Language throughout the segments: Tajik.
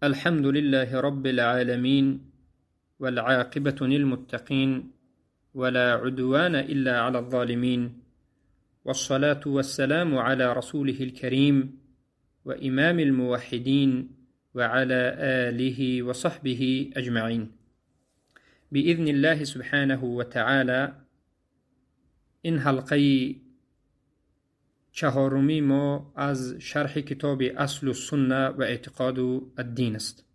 الحمد لله رب العالمين، والعاقبة للمتقين، ولا عدوان إلا على الظالمين، والصلاة والسلام على رسوله الكريم وإمام الموحدين وعلى آله وصحبه أجمعين. بإذن الله سبحانه وتعالى این حلقه چهارمی ما از شرح کتاب اصل السنة و اعتقاد الدین است.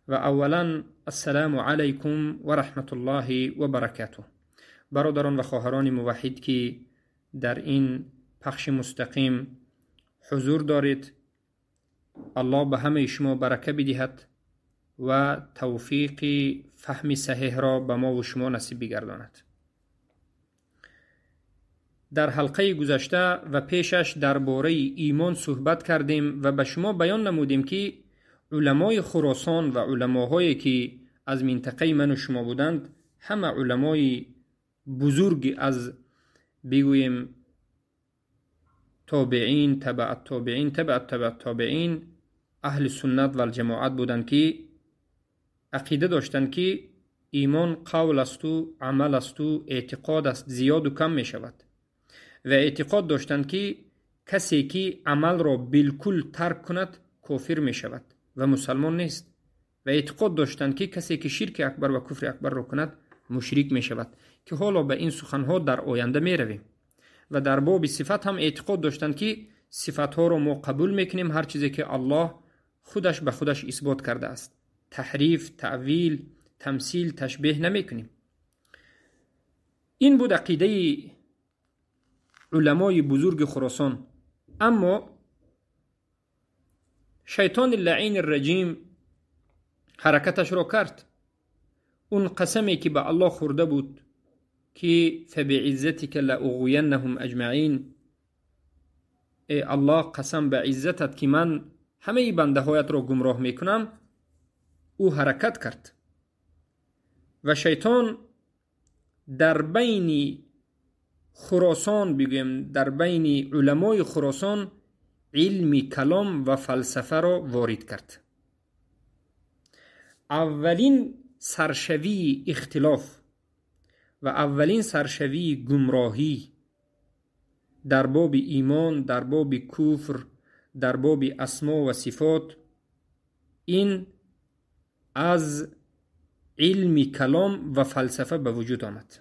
و اولا السلام علیکم و رحمت الله و برکاته. برادران و خواهران موحد که در این پخش مستقیم حضور دارید، الله به همه شما برکه بدهد و توفیق فهم صحیح را به ما و شما نصیب بگرداند. در حلقه گذشته و پیشش درباره ایمان صحبت کردیم و به شما بیان نمودیم که علمای خراسان و علماهایی که از منطقه من و شما بودند، همه علمای بزرگ از بگوییم تابعین، تبع التابعین، تبع تبع التابعین، اهل سنت و الجماعت بودند که عقیده داشتند که ایمان قول است و عمل است و اعتقاد است، زیاد و کم می شود. و اعتقاد داشتند که کسی که عمل را بالکل ترک کند کافر می شود و مسلمان نیست. و اعتقاد داشتند که کسی که شرک اکبر و کفر اکبر را کند مشرک می شود، که حالا به این سخنها در آینده می رویم. و در باب صفت هم اعتقاد داشتند که صفتها را ما قبول میکنیم، هر چیزی که الله خودش به خودش اثبات کرده است، تحریف، تعویل، تمثیل، تشبیه نمیکنیم. این بود عقیده علمای بزرگ خراسان. اما شیطان لعین الرجیم حرکتش را کرد. اون قسمی که به الله خورده بود که فبعزتک لأغوینهم اجمعین، ای الله قسم به عزتت که من همه بنده هایت را گمراه میکنم، او حرکت کرد و شیطان در بین خراسان، بگویم در بین علمای خراسان، علم کلام و فلسفه را وارد کرد. اولین سرشوی اختلاف و اولین سرشوی گمراهی در باب ایمان، در باب کفر، در باب اسما و صفات، این از علم کلام و فلسفه به وجود آمد.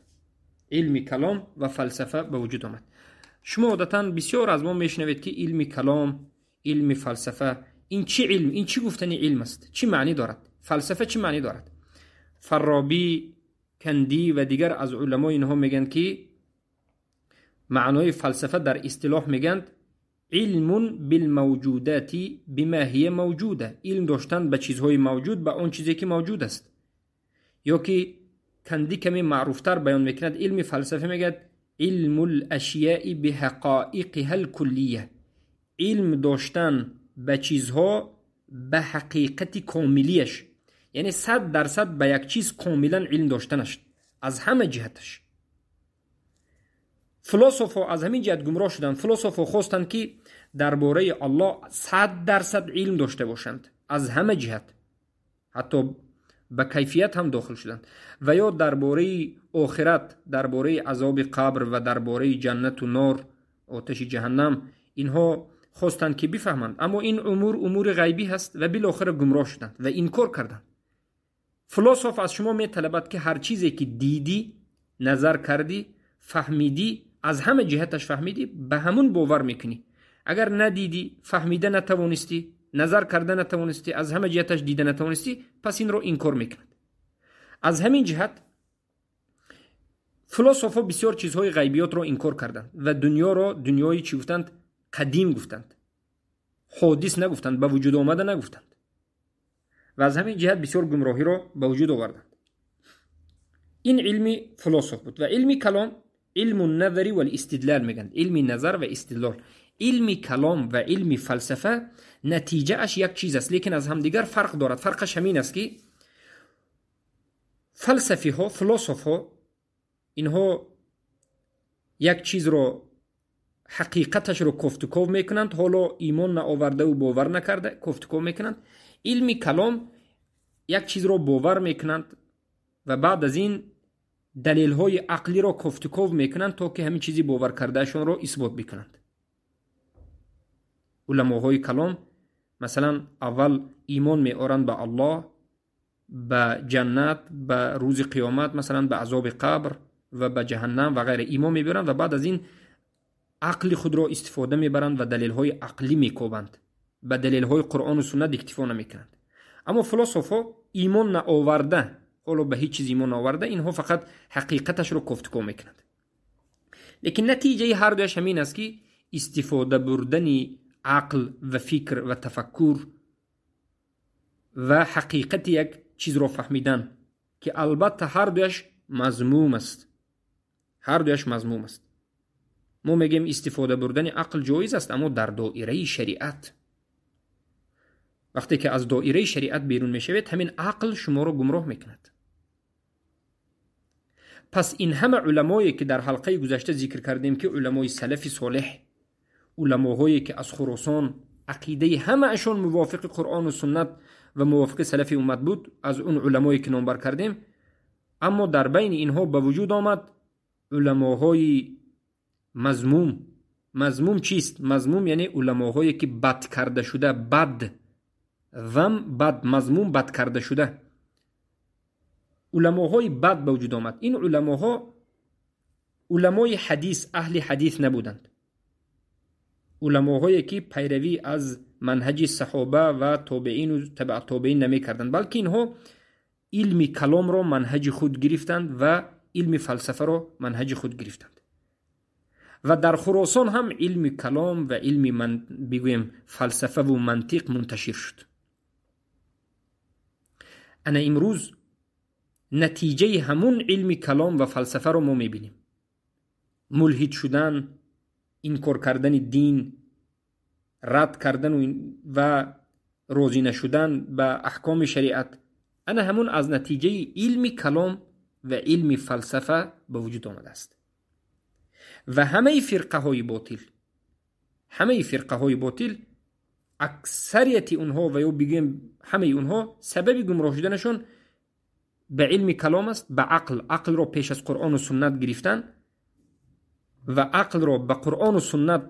علم کلام و فلسفه به وجود آمد. شما عادتا بسیار از ما میشنوید که علم کلام، علم فلسفه، این چی علم، این چی گفتن علم است، چی معنی دارد، فلسفه چی معنی دارد. فارابی، کندی و دیگر از علمای اینها میگن که معنای فلسفه در اصطلاح میگن علم بالموجودات بما هي موجوده، علم داشتن به چیزهای موجود، به آن چیزی که موجود است. یا که کندی کمی معروفتر بیان میکند، علم فلسفه میگه علم الاشیاء بحقائقها الکلیه، علم داشتن به چیزها به حقیقت کاملیش، یعنی 100% به یک چیز کاملا علم داشتنش از همه جهتش. فلسفه از همین جهت گمراه شدند. فلسفه خواستند که درباره الله 100% علم داشته باشند از همه جهت، حتی به کیفیت هم داخل شدند. و یا درباره آخرت، درباره عذاب قبر و درباره جنت و نار، آتش جهنم، اینها خواستند که بفهمند، اما این امور امور غیبی هست و بالاخره گمراه شدند و انکار کردند. فلسفه از شما میطلبد که هر چیزی که دیدی، نظر کردی، فهمیدی، از همه جهتش فهمیدی، به همون باور میکنی. اگر ندیدی، فهمیده نتوانستی، نظر کرده نتوانستی، از همه جهتش دیده نتوانستی، پس این رو انکار میکند. از همین جهت فلسفه بسیار چیزهای غیبیات رو انکار کردند و دنیا را دنیای چی گفتند؟ قدیم گفتند، حادث نگفتند، به وجود آمده نگفتند و از همین جهت بسیار گمراهی را به وجود آوردند. این علمی فلسفه بود. و علمی کلام علم النظر والاستدلال میگن، علم نظر و استدلال. علم کلام و علم فلسفه نتیجه اش یک چیز است، لیکن از همدیگر فرق دارد. فرقش همین است که فلسفی ها، فلسفه ها، اینها یک چیز را ҳақиқаташро кофтуков мекунанд, ҳоло имон наовардаву бовар накарда кофтуков мекунанд. Илми калом як чизро бовар мекунанд ва баъд аз ин далелҳои ақлиро кофтуков мекунанд, то ки ҳамин чизи бовар кардаашонро исбот бикунанд. Уламоҳои калом масалан аввал имон меоранд ба Аллоҳ, ба ҷаннат, ба рӯзи қиёмат, масалан ба азоби қабр ва ба ҷаҳаннам ва ғайра имон мебаранд ва баъд аз ин ақли худро истифода мебаранд ва далелҳои ақлӣ мекобанд, ба далелҳои Қуръону суннат иктифо намекунанд. Аммо философҳо имон наоварда, ҳоло ба ҳеҷ чиз имон наоварда, инҳо фақат ҳақиқаташро кофтуков мекунанд. Лекин натиҷаи ҳар дуяш ҳамин аст, ки истифода бурдани ақл ва фикр ва тафаккур ва ҳақиқати як чизро фаҳмидан, ки албатта ҳар дуяш мазмум аст. Ҳар дуяш мазмум аст. Мо мегӯем истифода бурдани ақл ҷоиз аст, аммо дар доираи шариат. Вақте ки аз доираи шариат берун мешавед, ҳамин ақл шуморо гумроҳ мекунад. Пас ин ҳама уламое ки дар ҳалқаи гузашта зикр кардем, ки уламои салафи солеҳ, уламоҳое ки аз Хуросон ақидаи ҳамаашон мувофиқи Қуръону суннат ва мувофиқи салафи уммат буд, аз он уламое ки номбар кардем, аммо дар байни инҳо ба вуҷуд омад уламоҳои мазмум. Мазмум чист? Мазмум яъне уламоҳое ки бад карда шуда, бад, зам бад, мазмум бад карда шуда. Уламоҳои бад ба вуҷуд омад. Ин уламоҳо уламои ҳадис, аҳли ҳадис набуданд. Уламоҳое ки пайравӣ аз манҳаҷи саҳоба ва тобеину табаъ тобеин намекарданд, балки инҳо илми каломро манҳаҷи худ гирифтанд ва илми фалсафаро манҳаҷи худ гирифтанд. Ва дар Хуросон ҳам илми калом ва илми бигӯем фалсафаву мантиқ мунташир шуд. Ана имрӯз натиҷаи ҳамун илми калом ва фалсафаро мо мебинем. Мулҳид шудан, инкор кардани дин, рад кардан ва розӣ нашудан ба аҳкоми шариат, ана ҳамун аз натиҷаи илми калом ва илми фалсафа ба вуҷуд омадааст. Ва ҳамаи фирқаҳои ботил, ҳамаи фирқаҳои ботил, аксарияти онҳо ва ё бигӯем ҳамаи онҳо сабаби гумроҳ шуданашон ба илми калом аст, ба ақл, ақлро пеш аз Қуръону суннат гирифтан ва ақлро ба Қуръону суннат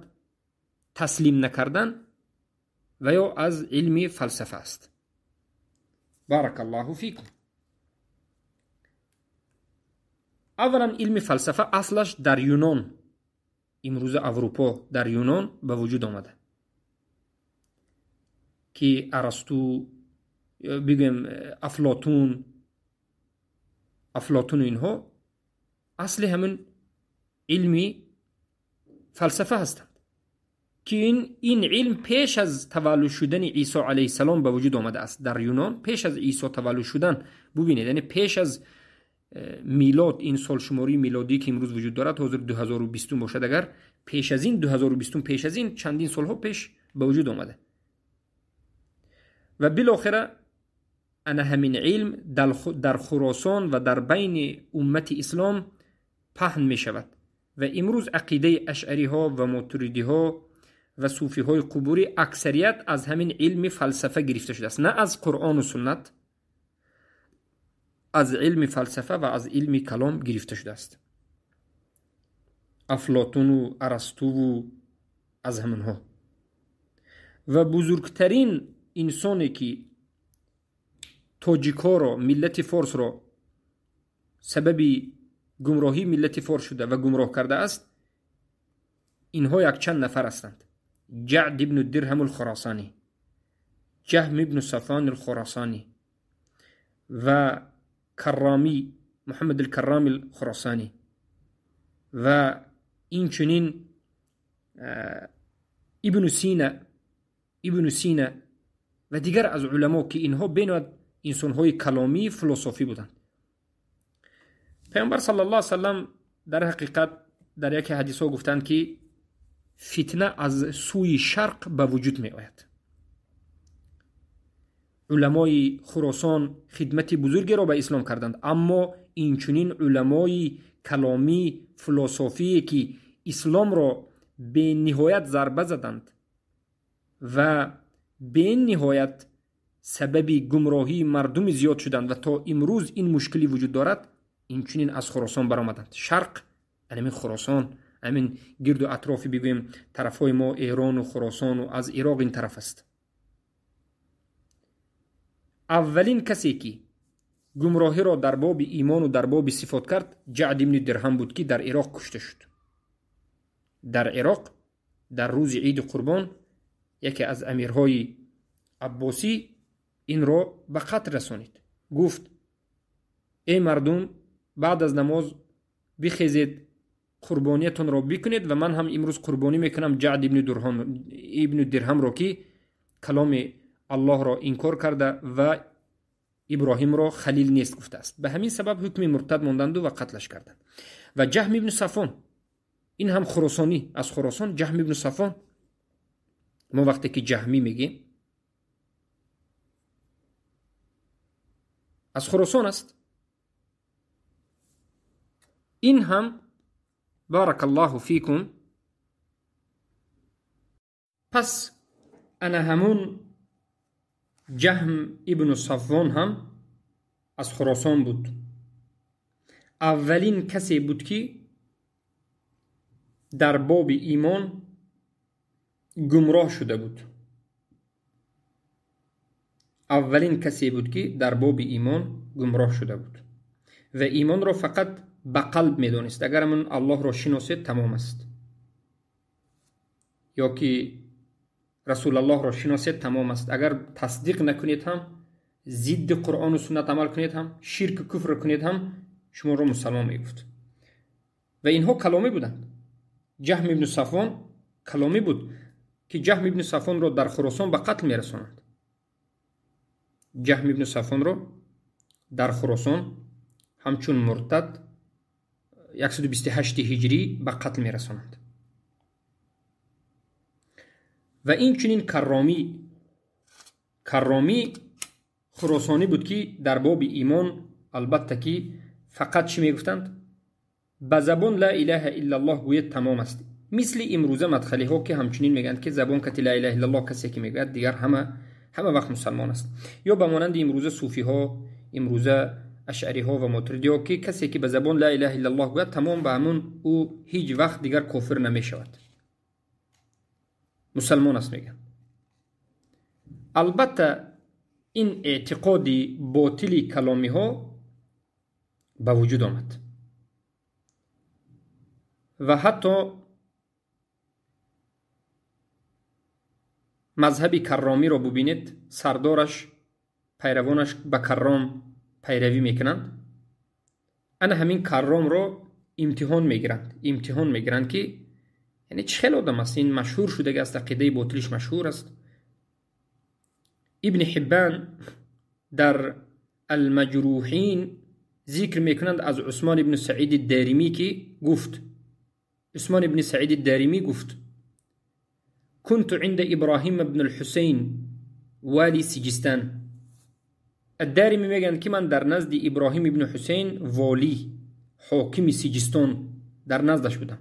таслим накардан ва ё аз илми фалсафа аст. Баракаллоҳу фикум. Аввалан илми фалсафа аслаш дар Юнон, имрӯза Аврупо, дар Юнон ба вуҷуд омада, ки Арасту, бигӯем Афлотун, Афлотуну инҳо асли ҳамин илми фалсафа ҳастанд, ки ин илм пеш аз таваллуд шудани Исо алайҳиссалом ба вуҷуд омадааст. Дар Юнон пеш аз Исо таваллуд шудан, бубинед, яъне пеш аз милод, ин солшумории милодӣ ки имрӯз вуҷуд дорад, ҳозир 2020 бошад, агар пеш аз ин 2020, пеш аз ин чандин солҳо пеш ба вуҷуд омада. Ва билохира ана ҳамин илм дар Хуросон ва дар байни уммати ислом паҳн мешавад. Ва имрӯз ақидаи ашъариҳо ва мотуридиҳо ва суфиҳои қубурӣ аксарият аз ҳамин илми фалсафа гирифта шудааст, на аз Қуръону суннат, аз илми фалсафа ва аз илми калом гирифта шудааст. Афлотуну Арастуву аз ҳаминҳо. Ва бузургтарин инсоне ки тоҷикҳоро, миллати форсро сабаби гумроҳии миллати форс шуда ва гумроҳ кардааст, инҳо якчанд нафар ҳастанд. Ҷаъд ибну Дирҳам алхуросонӣ, Ҷаҳм ибну Сафвон алхуросонӣ ва Каррамӣ, Муҳаммад алкаррами алхуросонӣ ва инчунин Ибну Сина, Ибну Сина ва дигар аз уламо, ки инҳо беноҳад инсонҳои каломӣ, философӣ буданд. Паёмбар саллаллоҳу алайҳи васаллам дар ҳақиқат дар яке ҳадисҳо гуфтанд, ки фитна аз сӯи шарқ ба вуҷуд меояд. Уламои Хуросон хидмати бузургеро ба ислом карданд, аммо инчунин уламои каломӣ, философие ки исломро бениҳоят зарба заданд ва бениҳоят сабаби гумроҳии мардуми зиёд шуданд ва то имрӯз ин мушкилӣ вуҷуд дорад, инчунин аз Хуросон баромаданд. Шарқ, ҳамин Хуросон, ҳамин гирду атрофи бигӯем тарафҳои мо Эрону Хуросону аз Ироқ ин тараф аст. Аввалин касе ки гумроҳиро дар боби имону дар боби сифот кард, Ҷаъд ибни Дирҳам буд, ки дар Ироқ кушта шуд. Дар Ироқ дар рӯзи Иди Қурбон яке аз амирҳои Аббосӣ инро ба қатл расонид. Гуфт: эй мардум, баъд аз намоз бихезед, қурбониятонро бикунед ва ман ҳам имрӯз қурбонӣ мекунам Ҷаъд ибни Дирҳамро, ки каломи Аллоҳро инкор карда ва Иброҳимро халил нест гуфтааст. Ба ҳамин сабаб ҳукми муртад монданду ва қатлаш карданд. Ва Ҷаҳм ибни Сафон, ин ҳам хуросонӣ, аз Хуросон Ҷаҳм ибни Сафон. Мо вақте ки ҷаҳмӣ мегӯем, аз Хуросон аст. Ин ҳам баракаллоҳу фикум. Пас ана ҳамун Ҷаҳм ибну Сафвон ҳам аз Хуросон буд. Аввалин касе буд, ки дар боби имон гумроҳ шуда буд. Аввалин касе буд, ки дар боби имон гумроҳ шуда буд ва имонро фақат ба қалб медонист. Агар ҳамун Аллоҳро шиносед, тамом аст, ё ки Расулаллоҳро шиносед, тамом аст. Агар тасдиқ накунед ҳам, зидди Қуръону суннат амал кунед ҳам, ширку куфр кунед ҳам, шуморо мусалмон мегуфт. Ва инҳо каломӣ буданд. Ҷаҳм ибну Сафвон каломӣ буд, ки Ҷаҳм ибну Сафвонро дар Хуросон ба қатл мерасонанд. Ҷаҳм ибну Сафвонро дар Хуросон ҳамчун муртад 128 ҳиҷрӣ ба қатл мерасонанд. Ва инчунин Карромӣ хуросонӣ буд, ки дар боби имон албатта ки фақат чӣ мегуфтанд? Ба забон ла илаҳа иллаллоҳ гӯяд, тамом аст. Мисли имрӯза мадхалиҳо, ки ҳамчунин мегӯянд, ки забон кати ла илаҳа иллаллоҳ касе ки мегӯяд, дигар ҳама вақт мусалмон аст. Ё ба монанди имрӯза суфиҳо, имрӯза ашъариҳо ва мотуридиҳо, ки касе ки ба забон ла илаҳа иллаллоҳ гӯяд, тамом, ба ҳамун ӯ ҳеҷ вақт дигар кофир намешавад, мусалмон аст мегӯянд. Албатта ин эътиқоди ботили каломиҳо ба вуҷуд омад ва ҳатто мазҳаби Карромиро бубинед, сардораш, пайравонаш ба Карром пайравӣ мекунанд. Ана ҳамин Карромро имтиҳон мегиранд, имтиҳон мегиранд, ки яъне чӣ хел одам аст, ин машҳур шудаги аст, ақидаи ботилиш машҳур аст. Ибни Ҳиббан дар Алмаҷрӯҳин зикр мекунанд аз Усмон ибни Саиди Даримӣ, ки гуфт, Усмон ибни Саиди Даримӣ гуфт: كنت عند إبراهيم بن الحسين والي سجستان. الدارمي میگن که من در نزد ابراهیم ابن حسین والی حاکم سجستان در نزدش بودم،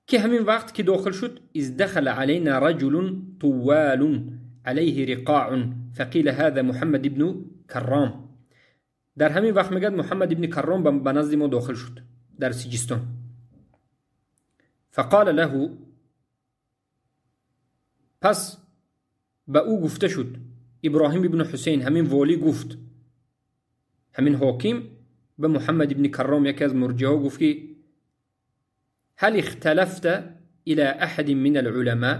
که همین وقت که داخل شد، از دخل علينا رجل طوال عليه رقاع فقيل هذا محمد ابن کرام. در همین وقت میگد محمد ابن کرام به نزد ما داخل شد در سجستان. فقال له، پس به او گفته شد، ابراهیم ابن حسین همین والی گفت، همین حاکم به محمد ابن کرام یکی از مرجعه گفت که هل اختلفت الى احد من العلماء،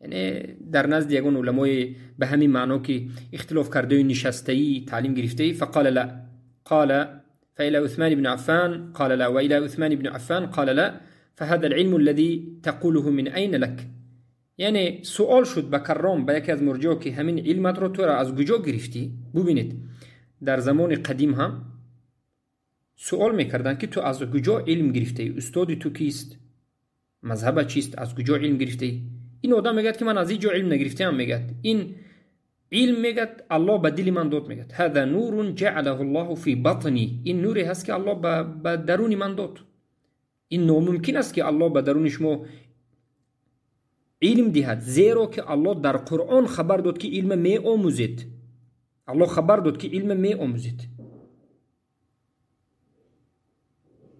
یعنی در نزد یگان علمای به همین معنا که اختلاف کرده و نشسته‌ای تعلیم گرفته‌ای. فقال لا، قال فإلى عثمان بن عفان قال لا، وإلى عثمان بن عفان قال لا، فهذا العلم الذي تقوله من أين لك. یعنی سوال شد به کرام، به یکی از مرجعه که همین علمت رو تو را از کجا گرفتی؟ ببینید در زمان قدیم هم سوال میکردن که تو از کجا علم گرفتی؟ استاد تو کیست؟ مذهب چیست؟ از کجا علم گرفتی؟ این آدم میگه که من از اینجا علم نگرفتم. میگه این علم میگه الله به دل من داد. میگه هذا نور جعله الله في بطني، این نوری هست که الله به درون من داد. Ин номумкин аст, ки Аллоҳ ба даруни шумо илм диҳад, зеро ки Аллоҳ дар Қуръон хабар дод, ки илма меомӯзед. Аллоҳ хабар дод, ки илма меомӯзед.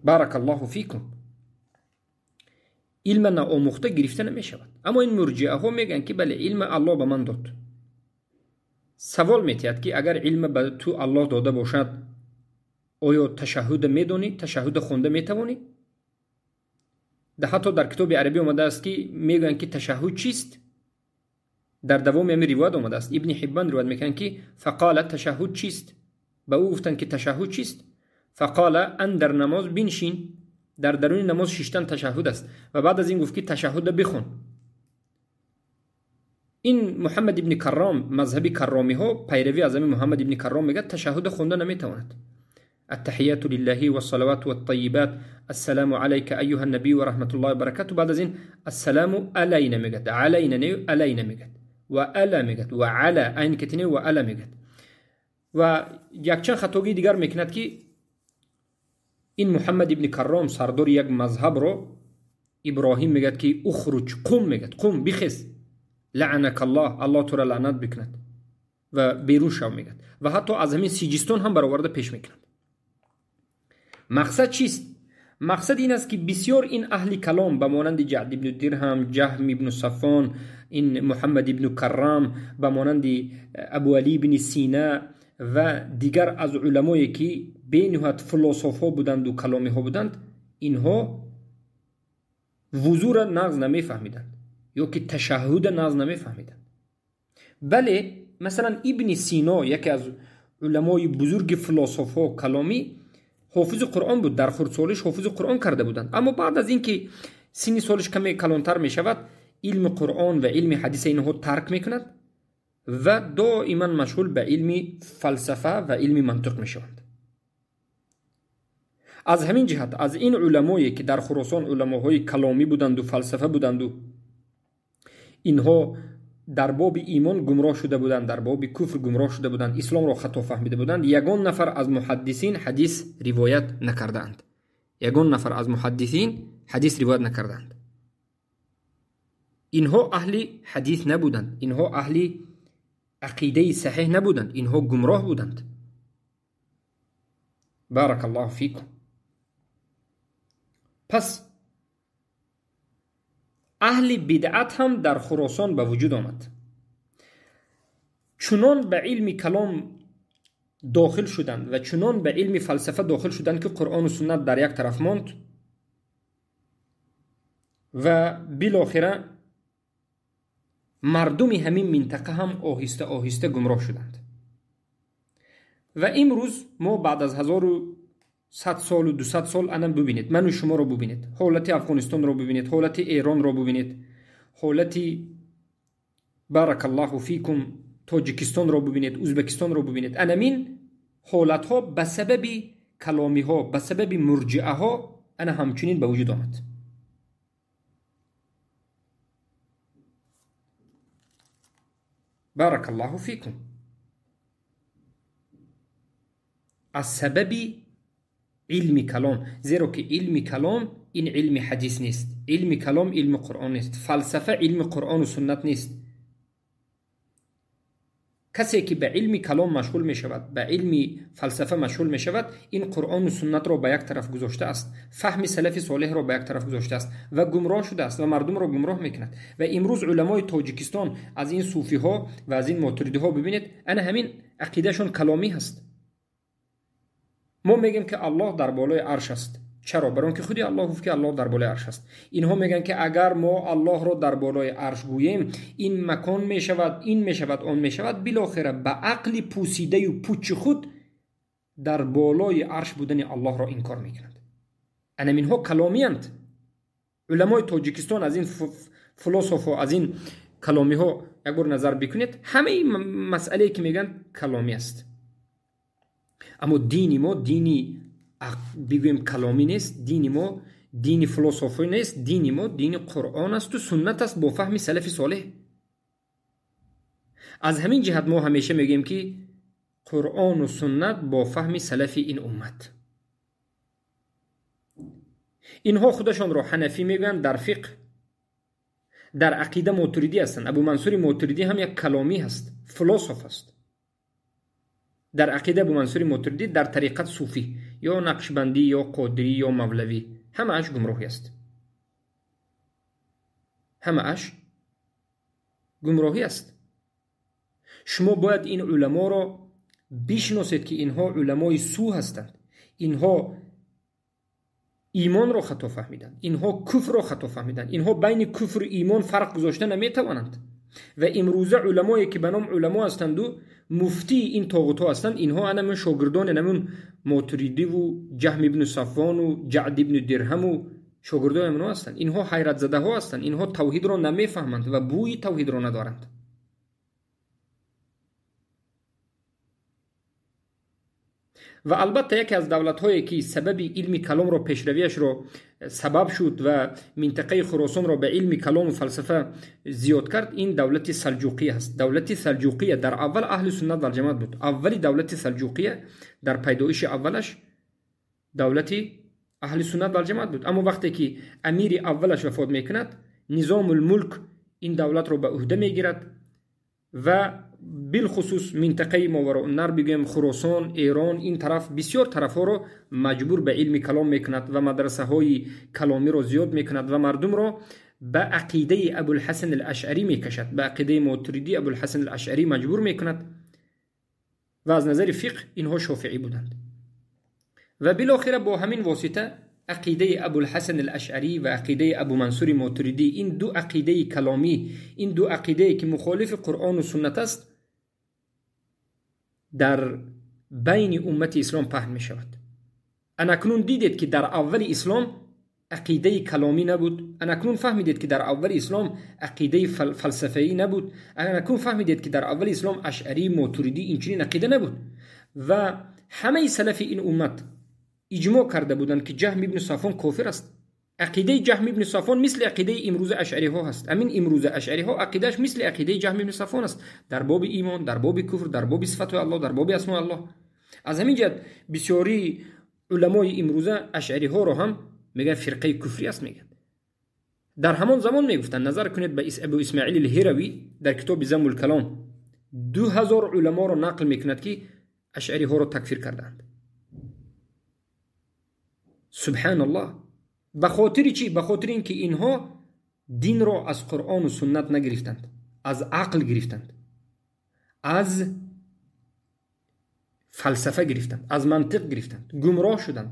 Баракаллоҳу фикум. Илма наомӯхта гирифта намешавад. Аммо ин мурҷиаҳо мегӯянд, ки бале, илма Аллоҳ ба ман дод. Савол метиҳад, ки агар илма ба ту Аллоҳ дода бошад, оё ташаҳҳуда медонӣ? Ташаҳҳуда хонда метавонӣ? Ҳатто дар китоби арабӣ омадааст, ки мегӯянд, ки ташаҳҳуд чист? Дар давоми ҳамин ривоят омадааст, Ибни Ҳиббан ривоят мекунанд, ки фақола ташаҳҳуд чист? Ба ӯ гуфтанд, ки ташаҳҳуд чист? Фақола ан дар намоз биншин, дар даруни намоз шиштан ташаҳҳуд аст. Ва баъд аз ин гуфт, ки ташаҳҳуда бихон. Ин Муҳаммад ибни Карром, мазҳаби карромиҳо, пайравӣ аз ҳамин Муҳаммад ибни Карром мегӯяд, ташаҳҳуда хонда наметавонад. التحيات لله والصلوات والطيبات السلام عليك أيها النبي ورحمة الله وبركاته. بعد ذلك السلام علينا مجد، علينا نيو علينا مجد، وألا مجد، وعلى عين كتني وألا مجد. و якчанд хатогии дигар мекунад, ки ин Муҳаммад ибни Карром сардори як мазҳабро Иброҳим мегӯяд, ки ухруҷ, қум мегӯяд, қум, бихез, лаънака Аллоҳ, Аллоҳ туро лаънат бикунад ва берун шав мегӯяд. Ва ҳатто аз ҳамин Сиҷистон ҳам бароварда пеш мекунад. Мақсад чист? Мақсад ин аст, ки бисёр ин аҳли калом ба монанди Ҷаъд ибну Дирҳам, Ҷаҳм ибну Сафон, ин Муҳаммад ибну Каррам, ба монанди Абу Али ибни Сина ва дигар аз уламое, ки бениҳоят философҳо буданду каломиҳо буданд, инҳо вузура нағз намефаҳмиданд ё ки ташаҳҳуда нағз намефаҳмиданд. Бале, масалан Ибни Сино, яке аз уламои бузурги философҳо, каломӣ, ҳофизи Қуръон буд, дар хурдсолиш ҳофизи Қуръон карда буданд. Аммо баъд аз ин ки синни солиш каме калонтар мешавад, илми Қуръон ва илми ҳадиса инҳо тарк мекунад ва доиман машғул ба илми фалсафа ва илми мантиқ мешаванд. Аз ҳамин ҷиҳат аз ин уламое, ки дар Хуросон уламоҳои каломӣ буданду фалсафа буданду, инҳо дар боби имон гумроҳ шуда буданд, дар боби куфр гумроҳ шуда буданд, исломро хато фаҳмида буданд, ягон нафар аз муҳаддисин ҳадис ривоят накардаанд. Ягон нафар аз муҳаддисин ҳадис ривоят накардаанд. Инҳо аҳли ҳадис набуданд, инҳо аҳли ақидаи саҳеҳ набуданд, инҳо гумроҳ буданд. Баракаллоҳу фикум. Пас аҳли бидъат ҳам дар Хуросон ба вуҷуд омад. Чунон ба илми калом дохил шуданд ва чунон ба илми фалсафа дохил шуданд, ки Қуръону суннат дар як тараф монд ва билохира мардуми ҳамин минтақа ҳам оҳиста оҳиста гумроҳ шуданд. Ва имрӯз мо баъд аз 1100 солу 200 сол ана бубинед, ману шуморо бубинед, ҳолати Афғонистонро бубинед, ҳолати Эронро бубинед, ҳолати баракаллоҳу фикум Тоҷикистонро бубинед, Ӯзбекистонро бубинед. Анамин ҳолатҳо ба сабаби каломиҳо, ба сабаби мурҷиаҳо ана ҳамчунин ба вуҷуд омад. Баракаллоҳу фикум. Аз сабаби илми калом, зеро ки илми калом ин илми ҳадис нест, илми калом илми Қуръон нест, фалсафа илми Қуръону суннат нест. Касе ки ба илми калом машғул мешавад, ба илми фалсафа машғул мешавад, ин Қуръону суннатро ба як тараф гузоштааст, фаҳми салафи солеҳро ба як тараф гузоштааст ва гумроҳ шудааст ва мардумро гумроҳ мекунад. Ва имрӯз уламои Тоҷикистон аз ин суфиҳо ва аз ин мотуридиҳо бибинед, ана ҳамин ақидашон каломӣ ҳаст. Мо мегӯем, ки Аллоҳ дар болои арш аст. Чаро? Барои он ки худи Аллоҳ гуфт, ки Аллоҳ дар болои арш аст. Инҳо мегӯянд, ки агар мо Аллоҳро дар болои арш гӯем, ин макон мешавад, ин мешавад, он мешавад. Билохира ба ақли пӯсидаю пучи худ дар болои арш будани Аллоҳро инкор мекунанд. Анаминҳо каломиянд. Уламои Тоҷикистон аз ин философо, аз ин каломиҳо як бор назар бикунед, ҳамаи масъалае ки мегӯянд каломӣ аст. Аммо дини мо дини бигӯем каломӣ нест, дини мо дини философӣ нест, дини мо дини Қуръон асту суннат аст бо фаҳми салафи солеҳ. Аз ҳамин ҷиҳат мо ҳамеша мегӯем, ки Қуръону суннат бо фаҳми салафи ин уммат. Инҳо худашонро ҳанафӣ мегӯянд дар фиқҳ, дар ақида мотуридӣ ҳастанд. Абу Мансури Мотуридӣ ҳам як каломӣ ҳаст, философ аст. Дар ақида Абу Мансури Мотуридӣ, дар тариқат суфӣ ё нақшбандӣ ё қодирӣ ё мавлавӣ, ҳамааш гумроҳӣ аст. Ҳамааш гумроҳӣ аст. Шумо бояд ин уламоро бишносед, ки инҳо уламои су ҳастанд. Инҳо имонро хато фаҳмиданд, инҳо куфрро хато фаҳмиданд, инҳо байни куфру имон фарқ гузошта наметавонанд. Ва имрӯза уламое ки ба ном уламо ҳастанду муфтии ин тоғутҳо ҳастанд, инҳо анамун шогирдони намун Мотуридиву Ҷаҳм ибну Сафвону Ҷаъд ибну Дирҳаму шогирдои аминҳо ҳастанд. Инҳо ҳайратзадаҳо ҳастанд, инҳо тавҳидро намефаҳманд ва бӯи тавҳидро надоранд. Ва албатта яке аз давлатҳое ки сабаби илми каломро пешравиашро сабаб шуд ва минтақаи Хуросонро ба илми калому фалсафа зиёд кард, ин давлати Салҷуқия аст. Давлати Салҷуқия дар аввал аҳли суннат валҷамоат буд. Аввали давлати Салҷуқия дар пайдоиши аввалаш давлати аҳли суннат валҷамоат буд. Аммо вақте ки амири аввалаш вафот мекунад, Низомулмулк ин давлатро ба ӯҳда мегирад ва билхусус минтақаи Мовароуннаҳр, бигӯем Хуросон, Эрон, ин тараф бисёр тарафҳоро маҷбур ба илми калом мекунад ва мадрасаҳои каломиро зиёд мекунад ва мардумро ба ақидаи Абулҳасан алашъарӣ мекашад, ба ақидаи Мотуридӣ Абулҳасан алашъарӣ маҷбур мекунад ва аз назари фиқҳ инҳо шофиӣ буданд. Ва билохира бо ҳамин восита ақидаи Абулҳасан алашъарӣ ва ақидаи Абумансури Мотуридӣ, ин ду ақидаи каломӣ, ин ду ақидае ки мухолифи Қуръону суннат аст, дар байни уммати ислом паҳн мешавад. Анакнун дидед ки дар аввали ислом ақидаи каломӣ набуд. Анакнун фаҳмидед ки дар аввали ислом ақидаи фалсафаӣ набуд. Анакнун фаҳмидед ки дар аввали ислом ашъарӣ, мотуридӣ инчунин ақида набуд. Ва ҳамаи салафи ин уммат иҷмоъ карда буданд ки Ҷаҳм ибни Сафвон кофир аст. Ақидаи Ҷаҳм ибни Сафвон мисли ақидаи имрӯза ашъариҳо ҳаст. Амин имрӯза ашъариҳо ақидааш мисли ақидаи Ҷаҳм ибни Сафвон аст дар боби имон, дар боби куфр, дар боби сифатҳои Аллоҳ, дар боби асмои Аллоҳ. Аз ҳамин ҷиҳат бисёри уламои имрӯза ашъариҳоро ҳам мегӯянд фирқаи куфрӣ аст, мегӯянд. Дар ҳамон замон мегуфтанд, назар кунед ба Абу Исмоил алҳиравӣ дар китоби Заммул-калом 2000 уламоро нақл мекунад ки ашъариҳоро такфир кардаанд. Субҳаналлоҳ. Ба хотири чӣ? Ба хотири ин ки инҳо динро аз Қуръону суннат нагирифтанд, аз ақл гирифтанд, аз фалсафа гирифтанд, аз мантиқ гирифтанд, гумроҳ шуданд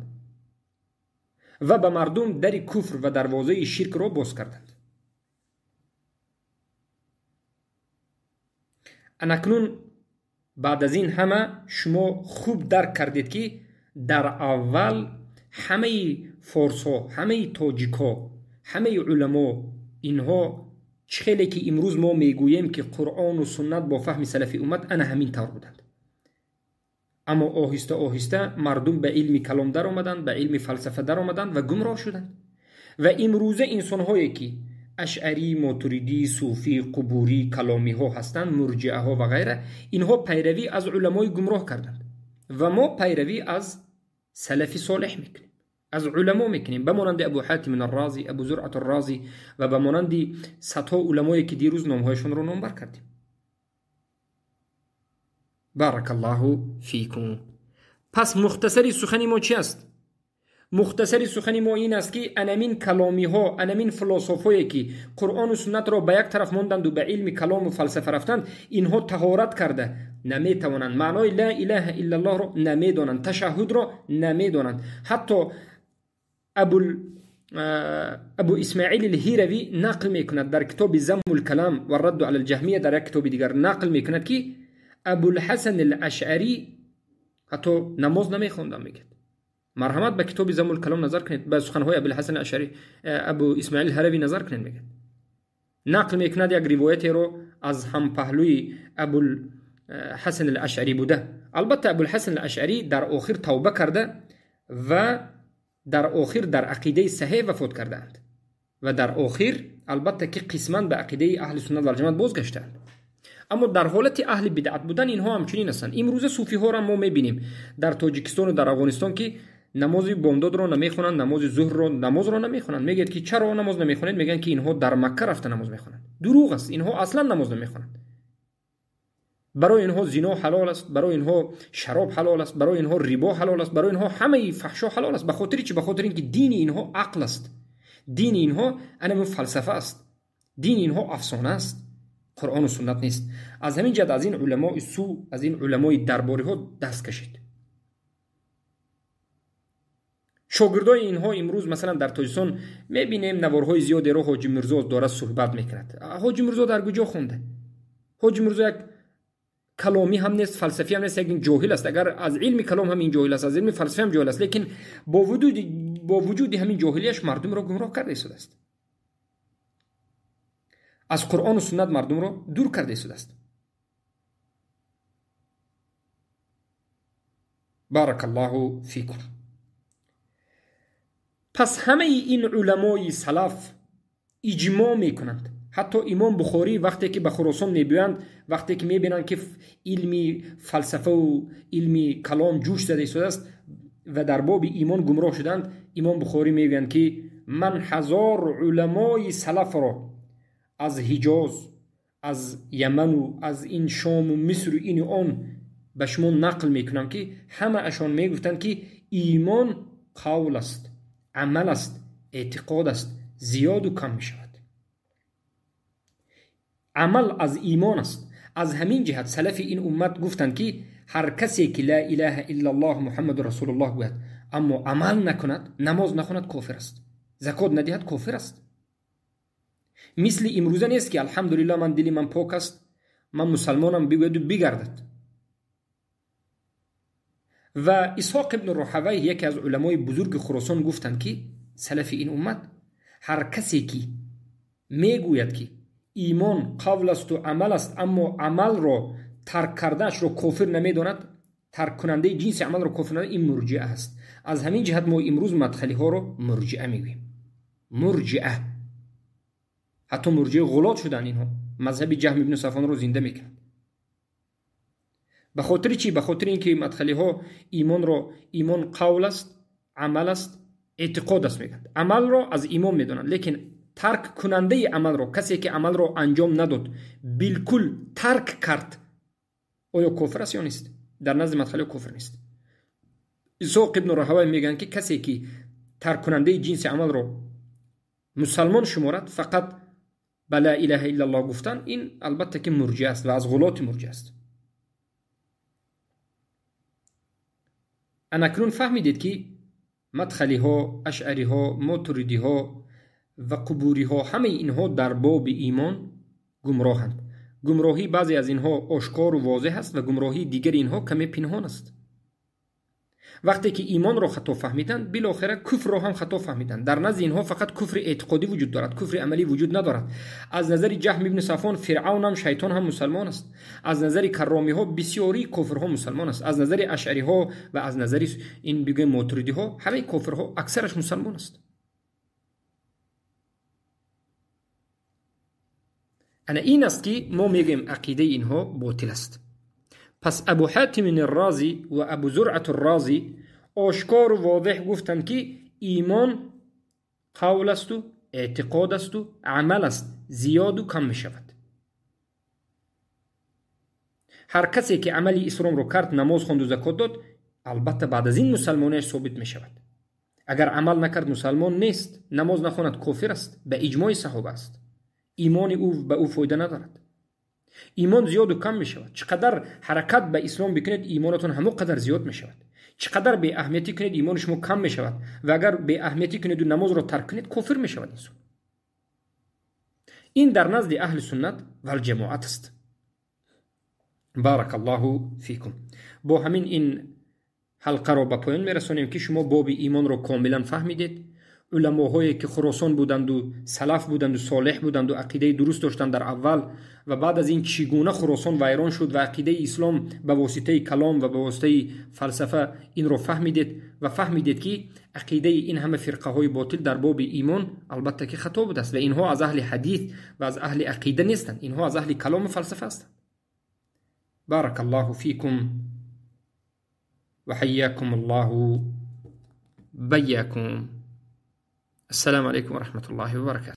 ва ба мардум дари куфр ва дарвозаи ширкро боз карданд. Анакнун баъд аз ин ҳама шумо хуб дарк кардед ки дар аввал ҳамаи форсҳо, ҳамаи тоҷикҳо, ҳамаи уламо, инҳо чӣ хеле ки имрӯз мо мегӯем ки Қуръону суннат бо фаҳми салафи уммат, ана ҳамин тавр буданд. Аммо оҳиста оҳиста мардум ба илми калом даромаданд, ба илми фалсафа даромаданд ва гумроҳ шуданд. Ва имрӯза инсонҳое ки ашъарӣ, мотуридӣ, суфӣ, қубурӣ, каломиҳо ҳастанд, мурҷиаҳо ва ғайра, инҳо пайравӣ аз уламои гумроҳ карданд ва мо пайравӣ аз салафи солеҳ мекунем, аз уламо мекунем, ба монанди Абу Ҳатим аррозӣ, Абу Зуръат аррозӣ ва ба монанди садҳо уламое ки дирӯз номҳояшонро номбар кардем. Баракаллоҳу фикум. Пас мухтасари сухани мо чи аст? Мухтасари сухани мо ин аст ки анамин каломиҳо, анамин философҳое ки Қуръону суннатро ба як тараф монданду ба илми калому фалсафа рафтанд, инҳо таҳорат карда наметавонанд, маънои ла илаҳа иллаллоҳро намедонанд, ташаҳҳудро намедонанд. Ҳатто Абу Исмоил алҳиравӣ нақл мекунад дар китоби Заммул-калам ва радду ала алҷаҳмия, дар як китоби дигар нақл мекунад ки Абулҳасан алашъарӣ ҳатто намоз намехондам, мегӯяд. Марҳамат ба китоби Заммул-калом назар кунед, ба суханҳои Абулҳасан алашъарӣ, Абу Исмоил ҳаравӣ назар кунед, мегӯяд. Нақл мекунад як ривоятеро аз ҳампаҳлӯи Абулҳасан алашъарӣ буда. Албатта Абулҳасан алашъарӣ дар охир тавба карда ва дар охир дар ақидаи саҳеҳ вафот кардаанд ва дар охир албатта ки қисман ба ақидаи аҳли суннат валҷамоат бозгаштаанд. Аммо дар ҳолати аҳли бидъат будан инҳо ҳамчунин ҳастанд. Имрӯза суфиҳоро мо мебинем дар Тоҷикистону дар Афғонистон ки Намози бомдодро намехонанд, намози зуҳрро, намозро намехонанд. Мегӯяд ки чаро намоз намехонед? Мегӯянд ки инҳо дар Макка рафта намоз мехонанд. Дурӯғ аст, инҳо аслан намоз намехонанд. Барои инҳо зино ҳалол аст, барои инҳо шароб ҳалол аст, барои инҳо рибо ҳалол аст, барои инҳо ҳамаи фаҳшо ҳалол аст. Ба хотири чӣ? Ба хотири инки дини инҳо ақл аст, дини инҳо анамун фалсафа аст, дини инҳо афсона аст, Қуръону суннат нест. Аз ҳамин ҷиҳат аз ин уламои су, аз ин уламои дарбориҳо даст кашид. Шогирдои инҳо имрӯз масалан дар Тоҷикистон мебинем наворҳои зиёдеро Ҳоҷи Мирзо дорад суҳбат мекунад. Ҳоҷи Мирзо дар куҷо хонда? Ҳоҷи Мирзо як каломӣ ҳам нест, фалсафӣ ҳам нест, як ҷоҳил аст. Агар аз илми калом ҳам ин ҷоҳил аст, аз илми фалсафа ҳам ҷоҳил аст, лекин бо вуҷуди ҳамин ҷоҳилияш мардумро гумроҳ карда истодааст. Аз Қуръону суннат мардумро дур карда истодааст. Баракаллоҳу фикум. Пас ҳамаи ин уламои салаф иҷмоъ мекунанд. Ҳатто имом Бухорӣ вақте ки ба Хуросон мебиёянд, вақте ки мебинанд ки илми фалсафаву илми калом ҷӯш зада истодааст ва дар боби имон гумроҳ шуданд, имом Бухорӣ мегӯянд ки ман 1000 уламои салафро аз Ҳиҷоз, аз Яману аз ин Шому Мисру ину он ба шумо нақл мекунам ки ҳамаашон мегуфтанд ки имон қавл аст, амал аст, эътиқод аст, зиёду кам мешавад. Амал аз имон аст. Аз ҳамин ҷиҳат салафи ин уммат гуфтанд ки ҳар касе ки ла илаҳа иллаллоҳ муҳаммаду расулуллоҳ гӯяд, аммо амал накунад, намоз нахонад, кофир аст, закот надиҳад, кофир аст. Мисли имрӯза нест ки алҳамдулиллоҳ ман дили ман пок аст, ман мусалмонам бигӯяду бигардад. Ва Исҳоқ ибн Роҳавайҳ яке аз уламои бузурги Хуросон гуфтанд ки салафи ин уммат ҳар касе ки мегӯяд ки имон қавл асту амал аст, аммо амалро тарк кардаашро кофир намедонад, тарккунандаи ҷинси амалро кофир намедонад, ин мурҷиа аст. Аз ҳамин ҷиҳат мо имрӯз мадхалиҳоро мурҷиа мегӯем. Мурҷиа. Ҳатто мурҷиаи ғулот шуданд инҳо, мазҳаби Ҷаҳм ибн Сафонро зинда мекунанд. Ба хотири чӣ? Ба хотири ин ки мадхалиҳо имонро, имон қавл аст, амал аст, эътиқод аст мегӯянд. Амалро аз имон медонанд, лекин тарк кунандаи амалро, касе ки амалро анҷом надод, билкул тарк кард, оё кофир аст ё нест? Дар назди мадхалиҳо кофир нест. Исҳоқ ибн Роҳавай мегӯянд ки касе ки тарк кунандаи ҷинси амалро мусалмон шуморад, фақат ба ла илаҳа иллаллоҳ гуфтан, ин албатта ки мурҷиа аст ва аз ғулоти мурҷиа аст. Анакнун фаҳмидед ки мадхалиҳо, ашъариҳо, мотуридиҳо ва қубуриҳо, ҳамаи инҳо дар боби имон гумроҳанд. Гумроҳӣ баъзе аз инҳо ошкору возеҳ аст ва гумроҳии дигари инҳо каме пинҳон аст. Вақте ки имонро хато фаҳмиданд, билохира куфрро ҳам хато фаҳмиданд. Дар назди инҳо фақат куфри эътиқодӣ вуҷуд дорад, куфри амалӣ вуҷуд надорад. Аз назари Ҷаҳм ибн Сафон Фиръавн ҳам шайтон ҳам мусалмон аст. Аз назари карромиҳо бисёрии кофирҳо мусалмон аст. Аз назари ашъариҳо ва аз назари ин бигӯем мотуридиҳо ҳамаи кофирҳо аксараш мусалмон аст. Ана ин аст ки мо мегӯем ақидаи инҳо ботил аст. Пас Абу Ҳатимин Розӣ ва Абу Зуръат Розӣ ошкору возеҳ гуфтанд ки имон қавл асту эътиқод асту амал аст, зиёду кам мешавад. Ҳар касе ки амали исломро кард, намоз хонду закот дод, албатта баъд аз ин мусалмонияш собит мешавад. Агар амал накард, мусалмон нест, намоз нахонад, кофир аст, ба иҷмои саҳоба аст. Имони ӯ ба ӯ фоида надорад. Имон зиёду кам мешавад. Чӣ қадар ҳаракат ба ислом бикунед, имонатон ҳамон қадар зиёд мешавад. Чӣ қадар беаҳамиятӣ кунед, имони шумо кам мешавад. Ва агар беаҳамиятӣ кунеду намозро тарк кунед, кофир мешавад инсон. Ин дар назди аҳли суннат валҷамоат аст. Баракаллоҳу фикум. Бо ҳамин ин ҳалқаро ба поён мерасонем ки шумо боби имонро комилан фаҳмидед. Уламоҳое ки Хуросон буданду салаф буданду солеҳ буданду ақидаи дуруст доштанд дар аввал ва баъд аз ин чӣ гуна Хуросон вайрон шуд ва ақидаи ислом ба воситаи калом ва ба воситаи фалсафа инро фаҳмидед ва фаҳмидед ки ақидаи ин ҳама фирқаҳои ботил дар боби имон албатта ки хато будааст ва инҳо аз аҳли ҳадис ва аз аҳли ақида нестанд, инҳо аз аҳли калому фалсафа ҳастанд. Баракаллоҳу фикум ва ҳайякум Аллоҳу. Байякум. Ассалому алайкум ва раҳматуллоҳи ва баракатуҳ.